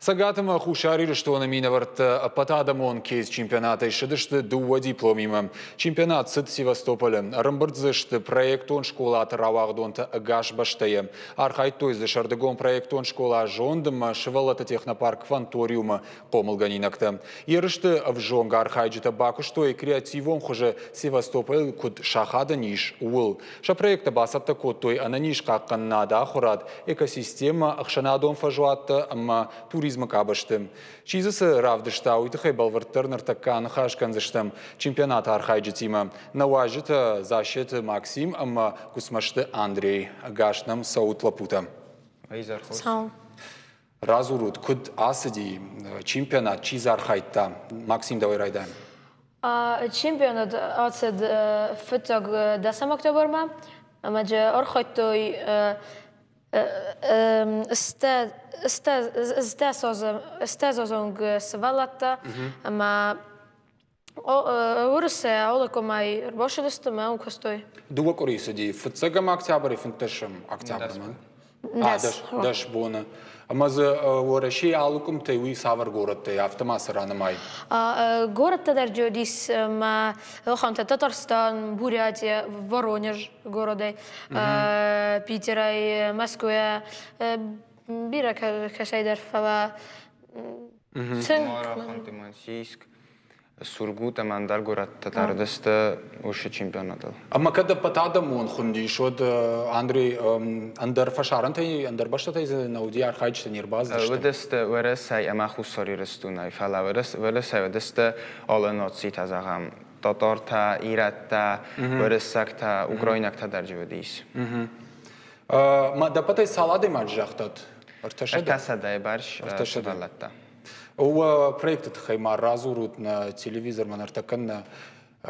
Цӕгат ӕмӕ Хуссар Ирыстоны минӕвӕрттӕ ӕппӕтадӕмон кейс-чемпионатӕй ссыдысты дыууӕ дипломимӕ. Чемпионат цыд Севастополы. Ӕрӕмбырд дзы сты проектон скъолаты рауагъдонтӕ ӕгас бӕстӕйы. Архайдтой дзы сӕрдыгон проектон скъола «Зонд» ӕмӕ сывӕллӕтты технопарк «Кванториум»-ы хъомылгӕнинӕгтӕ. Ерысты ӕвзонг архайджытӕ бакуыстой креативон хуызы Севастополь куыд сахадӕн ис, ууыл. Сӕ проекттӕ бацӕттӕ кодтой ӕнӕнизхъахъхъӕнынады ахуырад, экосистемӕ, ӕхсӕнадон фӕзуӕттӕ ӕмӕ туризмы къабӕзты. Чи дзы цы равдыста, уый тыххӕй бӕлвырддӕр ныртӕккӕ аныхас кӕндзыстӕм чемпионаты архайджытимӕ. Нӕ уазджытӕ Зассеты Максим ӕмӕ Гуыцмӕзты Андрей. Ӕгас нӕм цӕут, лӕппутӕ! Радзурут, куыд ацыди чемпионат, чи дзы архайдта? Максим, дӕуӕй райдайӕм. Чемпионат ацыд фыццаг дӕсӕм октябрмӕ ӕмӕ дзы архайдтой ыстӕдзазонг сывӕллӕттӕ ӕмӕ Уырысы алы комӕй ӕрбацыдысты ӕмӕ уым куыстой. Дыууӕ къуырийы цыди фыццӕгӕм октябрӕй фынддӕсӕм октябрмӕ. Дӕс боны. Ӕмӕ дзы Уӕрӕсейы алы къуымтӕй уый цавӕр горӕттӕй, афтӕ ма цы ранымай? Горӕттӕ дӕр уыдис ӕмӕ ахӕмтӕ Татарстан, Бурятия, Воронеж городӕй, Питерӕй, Мӕскуыйӕ, бирӕ кӕцӕйдӕр, фӕлӕ тынг Ханты-Мансийск, Сургут ӕмӕ ӕндӕр горӕттӕ тардысты уыцы чемпионатыл. Ӕмӕ кӕд ӕппӕтадӕмон хуындис, уӕд Андрей ӕндӕр фӕсарӕнтӕй, ӕндӕр бӕстӕтӕй дзы нӕ уыди архайджытӕ не рбацыдысты? Уыдысты Уӕрӕсӕй ӕмӕ Хуссар Ирыстонӕй, фӕлӕ Уӕрӕсӕй уыдысты алы нацитӕ, зӕгъӕм, татартӕ, ирӕттӕ, уырыссӕгтӕ, украинӕгтӕ дӕр дзы уыдис. Ма дӕппӕтӕй цал адӕймаджы загътат? Ӕртӕсӕдӕ? Ӕртӕсӕдӕйы бӕрц сывӕллӕттӕ. Уӕ проекты тыххӕй ма радзурут нӕ телевизормӕ ныртӕккӕ нӕ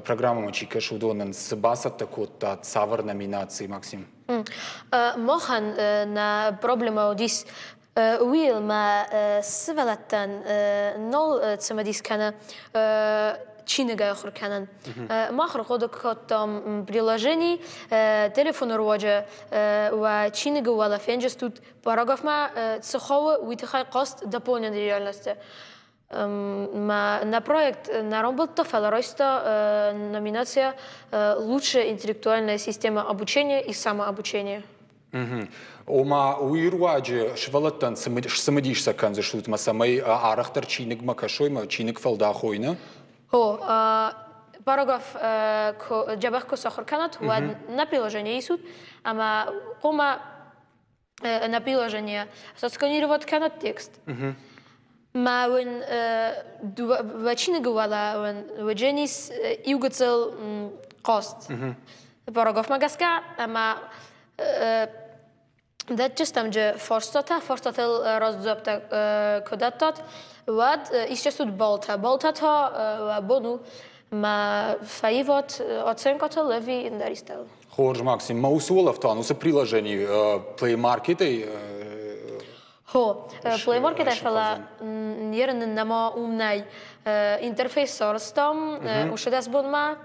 программӕмӕ чи кӕсы, уыдонӕн цы бацӕттӕ кодтат, цавӕр номинаци, Максим? Махӕн нӕ проблемӕ уыдис уыйыл мӕ сывӕллӕттӕн нал цымыдис кӕны чиныгӕй ахуыр кӕнын. Мах ӕрхъуыды кодтам приложени телефоны руаджы уӕ чиныгы уӕлӕ фенджыстут Параграфмӕ цы хауы, уый тыххӕй хъаст дополненной реальности. На проект нӕ рамбылдта, фӕлӕ райста номинация «Лучшая интеллектуальная система обучения и самообучения». Ома, уый руаджы сывӕллӕттӕн цымыдис сӕ кӕндзыстут ӕмӕ цӕмӕй арӕхдӕр чиныгмӕ кӕсой ӕмӕ чиныг фӕлдахой, нӕ? О, параграф дзӕбӕх куы сахуыр кӕнат, уӕд нӕ приложение исут, ӕмӕ хъуамӕ на приложение сосканировать кӕнӕд текст. Мӕ уын уӕ чиныгы уӕлӕ уын уыдженис иугыцыл хъаст. Параграфмӕ гӕсгӕ ӕмӕ дӕтджыстӕм джы фарстатӕ, фарстатыл раздзуӕптӕ куы дӕттат, уӕд исчесут балтӕ. Балтӕ та уӕ бон у мӕ фӕиват оценкӕтыл ӕви ӕндӕр истӕуыл. Хорз, Максим, мӕ уыцы уӕлӕфтуан, уыцы приложени Play Market-ӕй Хо, Play Market-ӕй, фӕлӕ ерын нӕма уым нӕй. Интерфейс сарӕзтам ушедӕс бонмӕ,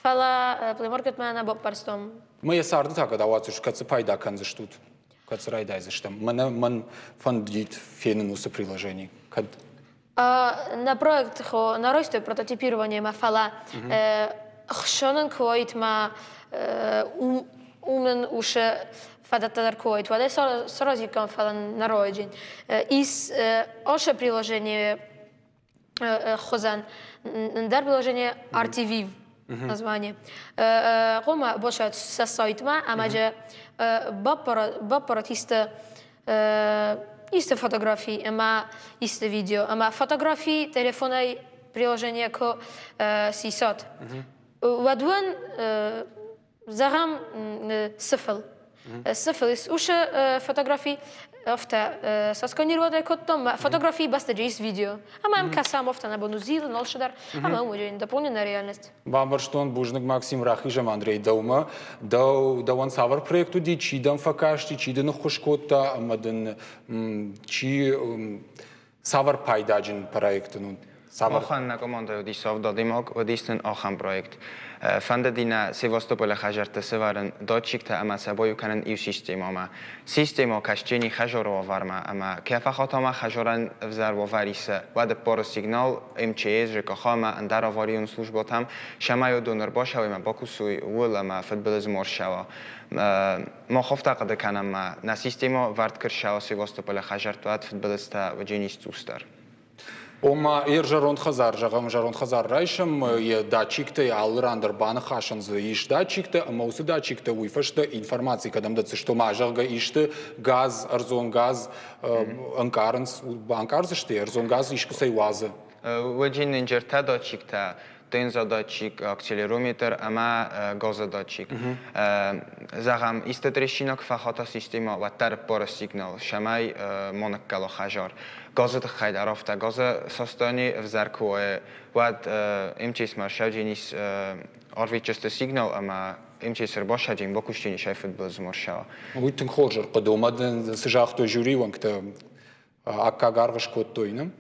фӕлӕ Play Market-мӕ нӕ баппӕрстам. Мӕ йӕ царды та кӕд ауадздзыс, кӕд цы пайда кӕндзыстут, кӕд цы райдайдзыстӕм? Мӕнӕ мӕн фӕндид фенын уыцы приложени, кӕд На проект на ростой прототипированиемӕ, фӕлӕ хсӕнын куы уаид мӕ уымӕн усы фадӕттӕ дӕр куы уаид, уӕд ӕй саразиккам, фӕлӕ нӕ рауайджын. Ис ошо приложение хуызӕн, ӕндӕр приложение RTViv название. Хъуамӕ босат сӕ сайтмӕ ӕмӕ же баппарат исты исты фотографи ӕмӕ исты видео ӕмӕ фотографи телефонӕй приложение куы сисат, уӕд уын зӕгъӕм сыфыл. Сыфыл ис уыцы фотографи, афтӕ сосканировать кодтам, фотографи бӕстӕджы ис видео. Ӕмӕ йӕм кӕсӕм, афтӕ нӕ бон у зилын, алцыдӕр, ӕмӕ уым дополненная реальность. Бамбӕрстон, бузныг, Максим, рахизӕм Андрей дӕумӕ. Дӕу, дӕуӕн цавӕр проект уыди, чи дӕм фӕкасти, чи дын ӕххуыс кодта ӕмӕ дын чи цавӕр пайдаджын проект ын уыд? Цавӕр? Махӕн нӕ командӕ уыдис авд адӕймаг, уыдис нын ахӕм проект. Фӕндыди нӕ Севастополы хӕдзӕртты сӕвӕрын датчиктӕ ӕмӕ сӕ баиу кӕнын иу системӕмӕ. Системӕ кӕсджыни хӕзоры уавӕрмӕ ӕмӕ кӕфӕхатамӕ хӕзорӕн ӕвзӕр уавӕр исы, уӕд ӕппары сигнал МЧС, ЖКХ ӕмӕ ӕндӕр аварион службӕтӕм, цӕмӕй уыдон ӕрбацӕуой ӕмӕ бакусой ууыл ӕмӕ фыдбылыз ма рцӕуа. Мах афтӕ хъуыды кӕнӕм, нӕ системӕ вӕрд куы рцӕуа Севастополы хӕдзӕртты, уӕд фыдбылызтӕ уыдзӕнис цъусдӕр. Ома, йе зӕронд хӕдзар, зӕгъӕм, зӕронд хӕдзар райсӕм, йӕ датчиктӕй алы ран дӕр баныхасӕн дзы ис датчиктӕ, ӕмӕ уыцы датчиктӕ уый фӕстӕ информаци кӕдӕм дӕтдзысты, ома, зӕгъгӕ, исты газ, ӕрдзон газ ӕнкъарынц, банкъардзысты, ӕрдзон газ искуыцӕй уадзы. Уыди нынджыртӕ датчиктӕ, тензодатчик, акселерометр ӕмӕ газодатчик. Зӕгъӕм, исты трещина куы фӕхата системӕ, уӕддӕр ӕппары сигнал, цӕмӕй ма ныккӕла хӕзар. Газы тыххӕй дӕр афтӕ. Газы састани ӕвзӕр куы уа, уӕд МЧС-мӕ ссӕуджын ис арвитджысты сигнал ӕмӕ МЧС ӕрбасаджын бакусджын ис ай фыдбылыз ма рцӕуа. Уый тынг хорз ӕрхъуыды у. Ӕмӕ дын цы загътой жюрийы уӕнгтӕ? Аккаг аргъ скодтой, не?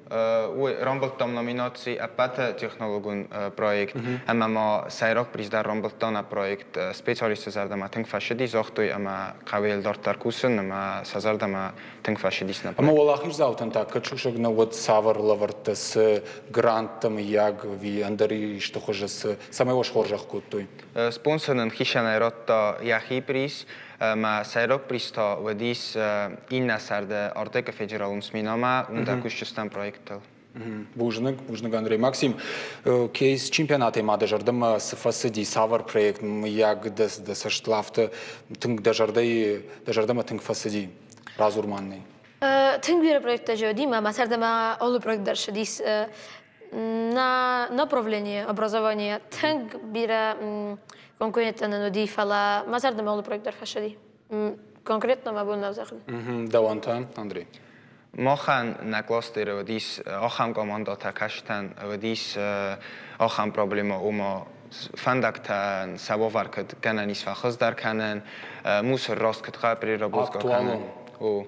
Уый рамбылдтам номинаци ӕппӕты технологон проект ӕмӕ ма сӕйраг приз дӕр рамбылдта нӕ проект. Специалистты зӕрдӕмӕ тынг фӕцыди, загътой ӕмӕ хъӕуы дарддӕр кусын ӕмӕ сӕ зӕрдӕмӕ тынг фӕцыдис нӕ проект. Ӕмӕ уӕлахиздзаутӕн та кӕд сусӕг нӕ уӕд цавӕр лӕвӕрттӕ, цы гранттӕ, мыййаг, ӕви ӕндӕр исты хуызы цы, цӕмӕй уӕ схорзӕх кодтой? Спонсор нын хицӕнӕй радта йӕхи приз, Мӕ сӕйраг приз та уыдис иннӕ сӕрды Артекы федералон сменӕмӕ, уым дӕр кусджыстӕм проекттыл. Бузныг, бузныг, Андрей Максим. Кейс чемпионатӕй ма дӕ зӕрдӕмӕ цы фӕцыди, цавӕр проект, мыййаг, дӕ цӕст афтӕ тынг дӕ зӕрдӕйы, дӕ зӕрдӕмӕ тынг фӕцыди? Радзур ма нын. Тынг бирӕ проекттӕ уыди, мӕ зӕрдӕмӕ алы проект дӕр ссыдис. На направление образования тынг бирӕ конкуренттӕ нын уыди, фӕлӕ мӕ зӕрдӕмӕ алы проект дӕр фӕцыди. Конкретно мӕ бон нӕу зӕгъын. Дӕуӕн та, Андрей? Махӕн нӕ кластеры уыдис ахӕм командӕтӕ кастӕн, уыдис ахӕм проблемӕ, ома фӕндӕгтӕн сӕ уавӕр куыд гӕнӕн ис фӕхуыздӕр кӕнын, мусор раст куыд хъӕуы переработка кӕнын. О.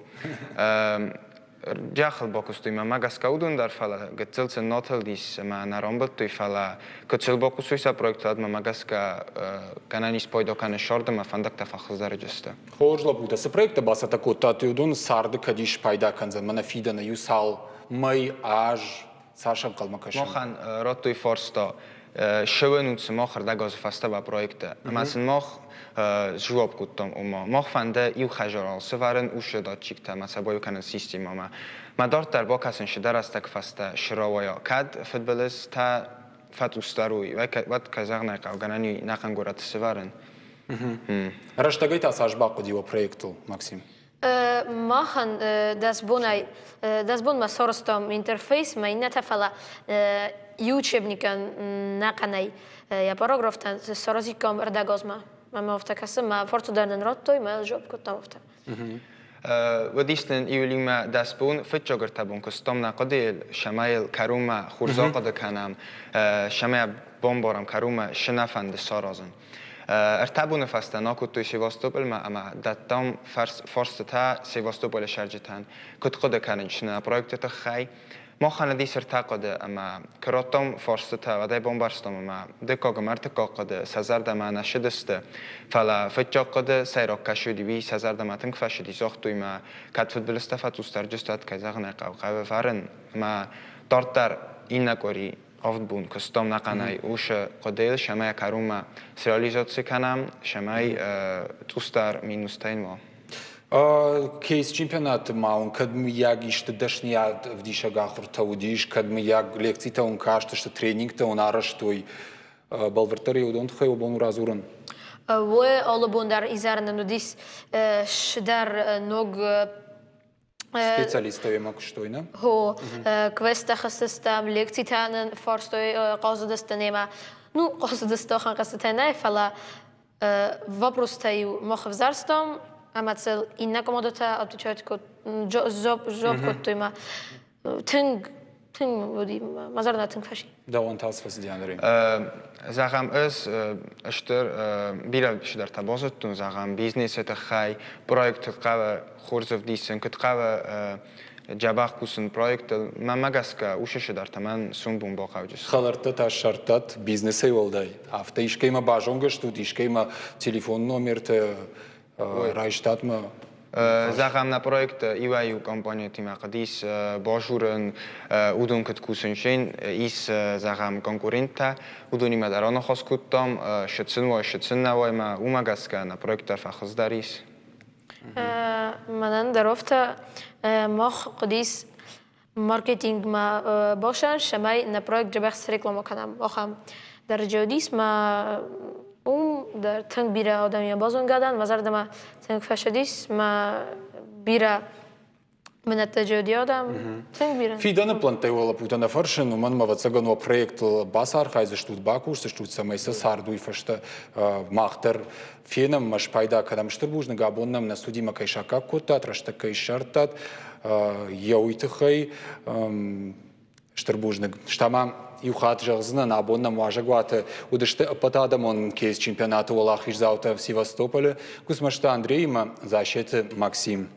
Зӕххыл бакуыстой мӕ гӕсгӕ уыдон дӕр, фӕлӕ гыццыл сын нӕ тылдис ӕмӕ нӕ рамбылдтой, фӕлӕ куыд сыл бакусой сӕ проекты, мӕ гӕсгӕ гӕнӕн ис пайда кӕнын сӕрды ӕмӕ фӕндӕгтӕ фӕхуыздӕр сты. Хорз лӕппутӕ, цы проекттӕ бацӕттӕ кодтат, уыдон царды кӕд ис пайда кӕндзӕн, мӕнӕ фидӕны иу цал мӕй, аз, цас ӕнхъӕлмӕ кӕсӕм? Махӕн радтой фарста, сӕвӕнут сымах ӕрдӕг азы фӕстӕ уӕ проекттӕ. Ӕмӕ сын мах сжуапп кодтам, ома мах фӕнды иу хӕдзарыл сӕвӕрын усы датчиктӕ ӕмӕ сӕ баиу кӕнын системӕмӕ. Мӕ дарддӕр бакӕсын цыдӕр рӕстӕг фӕстӕ срауайа. Кӕд фыдбылызтӕ фӕцъусдӕр уой, уӕд, кӕй зӕгъын ӕй хъӕуы, гӕнӕн и нӕхъӕн горӕты сӕвӕрын. Рӕстӕгӕй та цас бахъуыди уӕ проектыл, Максим? Махӕн 10 бонӕй 10 бонмӕ сарӕзтам интерфейс, мӕ иннӕтӕ, фӕлӕ иу учебникӕн нӕхъӕнӕй йӕ параграфтӕн саразиккам ӕрдӕг азмӕ. Мӕ афтӕ кӕсы, мӕ фарсы дӕр нын радтой, мӕ сжуапп кодтам афтӕ. Уыдис нын июлимӕ 10 бон, фыццаг 3 бон куыстам нӕ хъуыдыйыл, цӕмӕй йыл кӕронмӕ хорз ахъуыды кӕнӕм, цӕмӕй бамбарӕм кӕронмӕ, цы нӕ фӕнды саразын. 3 боны фӕстӕ нӕ акодтой Севастополмӕ ӕмӕ дӕттам фарстытӕ Севастополы цӕрджытӕн, куыд хъуыды кӕнынц нӕ проекты тыххӕй. Махӕн уыдис ӕртӕ хъуыды ӕмӕ куы радтам фарстытӕ, уӕд ӕй бамбӕрстам ӕмӕ дыккаг ӕмӕ ӕртыккаг хъуыды сӕ зӕрдӕмӕ нӕ ссыдысты. Фӕлӕ фыццаг хъуыды сӕйраг кӕс уыди, уый сӕ зӕрдӕмӕ тынг фӕцыди, загътой ма, кӕд фыдбылызтӕ фӕцъусдӕрджыстӕ, кӕй зӕгъын ӕй хъӕуы, хъӕуы ӕвӕрын ӕмӕ дарддӕр иннӕ къуыри 7 бон куыстам ӕнӕхъӕнӕй уыцы хъуыдыйыл, цӕмӕй кӕронмӕ среализаци кӕнӕм, цӕмӕй цъусдӕр минустӕ уа. Кейс-чемпионаты ма уын кӕд мыййаг исты дӕсныйад ӕвдисӕг ахуыртӕ уыдис, кӕд мыййаг лекцитӕ уын кастысты, тренингтӕ уын арӕзтой, бӕлвырддӕр уыдон тыххӕй уӕ бон у радзурын? Уый алы бон дӕр изӕры нын уыдис цыдӕр ног Специалисттӕ уемӕ куыстой, нӕ? Хо, квесттӕ хӕссыстӕм, лекцитӕ нын фарстой хъазыдысты немӕ. Ну, хъазыдысты ахӕм хъӕзтытӕ нӕ, фӕлӕ вопростӕ-иу мах ӕвзӕрстам, ӕмӕ сыл иннӕ командӕтӕ отвечать жауап кодтой ма. Тынг, тынг уыди, мӕ зӕрдӕ тынг фӕци. Дӕуӕн та цы фӕцыди, Андрей? Зӕгъӕм, ӕз стыр бирӕ цыдӕртӕ базыдтон, зӕгъӕм, бизнесы тыххӕй, проекты хъӕуы хорз ӕвдисын, куыд хъӕуы. Дзӕбӕх кусын проектыл, мӕнмӕ гӕсгӕ, уыцы дӕр мӕн сумбун бахъауджыс. Хӕлӕрттӕ та ссардтат бизнесӕй уӕлдай? Афтӕ искӕимӕ базонгӕ стут, искӕимӕ телефон номертӕ райстат ма? Зӕгъӕм, нӕ проекты иуӕй-иу компанитимӕ хъуыдис базурын, уыдон куыд кусынц, ис, зӕгъӕм, конкуренттӕ, уыдонимӕ дӕр аныхас кодтам, цы сын уай, цы сын нӕ уай, ӕмӕ уымӕ гӕсгӕ нӕ проект дӕр фӕхуыздӕр ис. Мӕнӕн дӕр афтӕ мах хъуыдис маркетингмӕ бахсӕн, цӕмӕй нӕ проект дзӕбӕх среклама кӕнӕм. Ахӕм дӕрӕджы уыдис мӕ уым дӕр тынг бирӕ адӕмимӕ базонгӕ дӕн, мӕ зӕрдӕмӕ тынг фӕцыдис, мӕ бирӕ бынӕттӕ уыди адӕм, тынг бирӕ. Фидӕны плӕнттӕй уӕ лӕппутӕ нӕ фӕрсын, уымӕн ӕмӕ ӕвӕццӕгӕн уӕ проектыл бацархайдзыстут, бакусдзыстут, цӕмӕй сӕ цард уый фӕстӕ мах дӕр фенӕм ӕмӕ спайда кӕнӕм. Стыр бузныг, абон нӕм нӕ студимӕ кӕй саккаг кодтат, рӕстӕг кӕй ссардтат, йӕ уый тыххӕй стыр бузныг. Стӕ ма иу хатт зӕгъдзынӕн, абон нӕм уазӕгуаты уыдысты ӕппӕтадӕмон кейс-чемпионаты уӕлахиздзаутӕ Севастополы Гуыцмӕзты Андреимӕ Засеты Максим.